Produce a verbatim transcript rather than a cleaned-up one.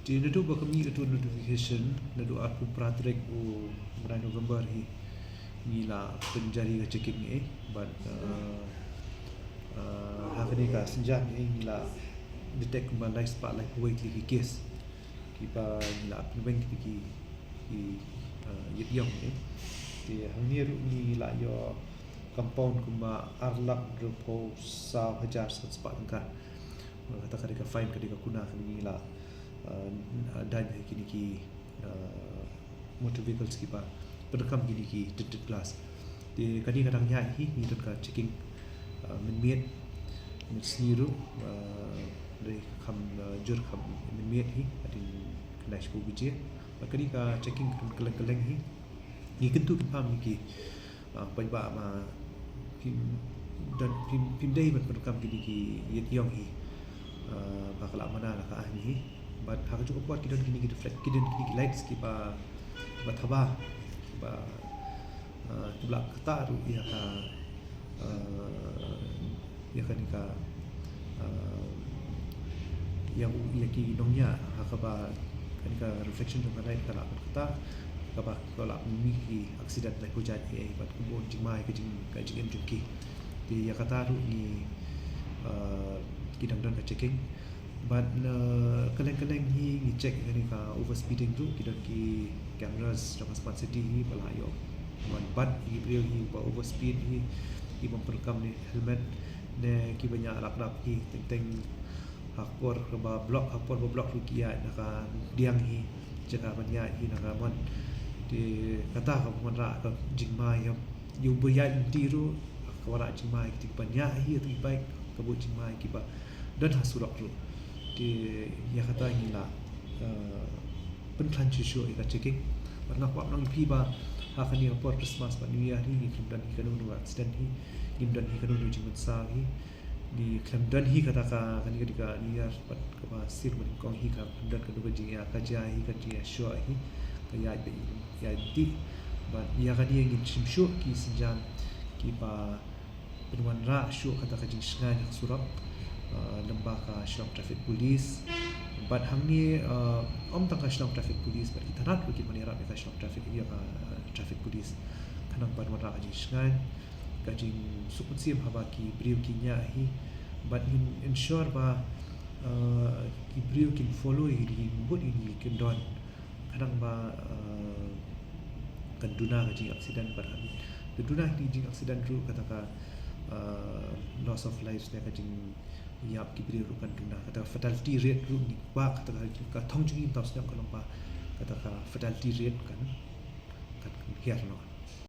Te naduh ba ka mih katu notification, naduh arphew phra tarik u bnai November hi, ngi la pynjari ka checking eh, bad, uh, uh, ha kane ka sienjam eh, ngi la detect kumba lai spah laiphew wei tylli ki case. Kiba ngi la pynweng kti ki, ki, uh, ïit ïong eh. Te hangne ruh ngi la ïoh compound kumba ar lak hynriewphew saw hajar san spah tyngka. Kata ka dei ka fine, ka dei ka kuna kaba ngi la, uh, daiñ ha kine ki, uh, motor vehicles kiba pyndonkam kine ki tinted glass. Te kane ka dang ïaid hi, ngi don ka checking, uh, mynmiet, mynsngi ruh, uh, dei kham, uh, jur kham mynmiet hi, hadien khyndai shiphew baje. Bad kane ka checking ka don kylleng kylleng hi. Ngi kyntu kynpham ïa ki, ah, paidbah ba phim don, phim, phim dei ban pyndonkam kine ki ïit ïong hi, ah, ba ka la mana la ka aiñ hi. Bad ha kajuh ka por ki don kine ki reflect, ki don kine ki lights kiba, kiba thaba, kiba, ah, kiba la kata ruh ïa ka, ah, ïa kane ka, ah, ïa u, ïa ki nongñiah, ha kaba kane ka reflection jong ka light ka la kata, kaba ka la mih ki accident laiphew jait eh, bad ka bun jingma ïa ka jing, ka jingim jong ki. Te ïa kata ruh ngi, ah, ki dang don ka checking. Bad, ah, kylleng kylleng hi ngi check kane ka overspeeding ruh, ki don ki cameras jong ka smart city hi ba la ïoh ban bat ïa ki briew hi ba overspeed hi, ki bym pyndonkam ne helmet ne kiba ñiah rap rap hi, teng teng ha ka por kaba block, ha ka por ba block ruh ki ïaid na ka diang hi, jaka ban ïaid hi na ka mon. Te kata ka wanrah ka jingma ïa, ïa uba ïaid lynti ruh, ka wanrah jingma ïa kito kiba ñiah hi, ïa kito ki bike, ka bud jingma ïa kiba don ha surok ruh. Te ïa kata ngi la, eh, pynkhlaiñ shuh shuh ïa ka checking. Bad nga kwah ban ong ïa phi ba ha kane ka por Christmas bad New Year hi, ngim don hi kano kano accident hi, ngim don hi kano kano jingmynsaw hi. Ngi khlem don hi kata ka, kane ka dei ka New Year bad kaba sir banyngkong hi, ka khlem don kano ka jingïakajia hi, ka jingïashoh hi, ka ïaid beit ïaid lynti. Bad ïa kane ngin shim shuh ki sienjam kiba pynwanrah shuh kata ka jingshngaiñ ha ka surok, uh, lyngba ka Shillong Traffic Police. Bad hangne, uh, ym tang ka Shillong Traffic Police, bad ki tnat ruh kin wan ïarap ïa ka Shillong Traffic, ïa ka Traffic Police, khnang ban wanrah ka jingshngaiñ, ka jingsuk mynsiem haba ki briew ki ñiah hi. Bad ngin ensure ba, uh, ki briew kin follow ïa ki, kin bud ïa ki kyndon, khnang ba, uh, kan duna ka jingaccident. Bad haba duna ka jingaccident ruh, kata ka, uh, loss of lives ne ka jingïap ki briew ruh kan duna, kata ka fatality rate ruh ngi kwah kata ka, ka thong jong ngi mynta u snem ka long ba kata ka fatality rate kan, kan hiar noh.